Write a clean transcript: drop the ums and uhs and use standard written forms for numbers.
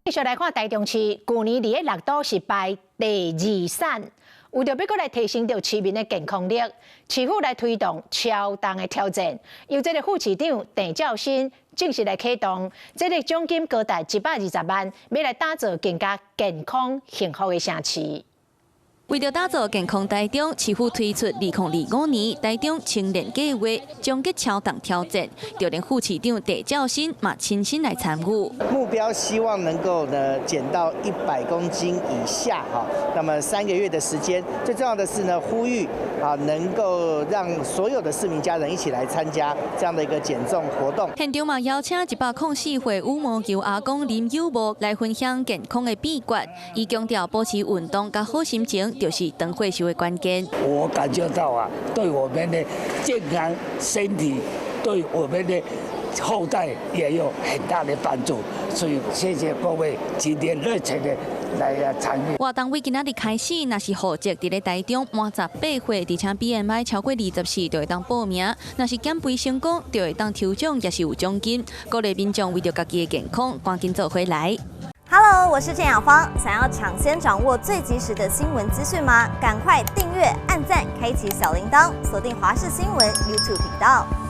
繼續來看台中市，舊年佇咧六都是排第二瘦，為著欲閣來提升著市民的健康力，市府來推動超重的挑戰，由這个副市長鄭照新正式來啟動，這个獎金高達120萬，欲來打造更加健康幸福的城市。為著打造健康台中，市府推出2025年台中青年計劃，終結超重挑戰。就連副市長鄭照新嘛親身來參與。目標希望能夠呢減到100公斤以下哈。那麼3個月的時間，最重要的是呢，呼籲啊能夠讓所有的市民家人一起來參加這樣的一個減重活動。現場嘛邀請104歲羽毛球阿公林有模來分享健康的秘訣，伊強調保持運動佮好心情，就是長歲壽的關鍵。我感覺到啊，對我們的健康身體，對我們的後代也有很大的幫助。所以謝謝各位今天熱情的來參與。活動為今仔日開始，若是戶籍佇咧台中滿18歲，而且 BMI 超過24就會當報名。若是減肥成功，就會當抽獎，也是有獎金。鼓勵民眾為著家己的健康，趕緊做伙來。 Hello，我是鄭雅芳。想要搶先掌握最及時的新聞資訊嗎？趕快訂閱、按讚、開啟小鈴鐺，鎖定華視新聞 YouTube 頻道。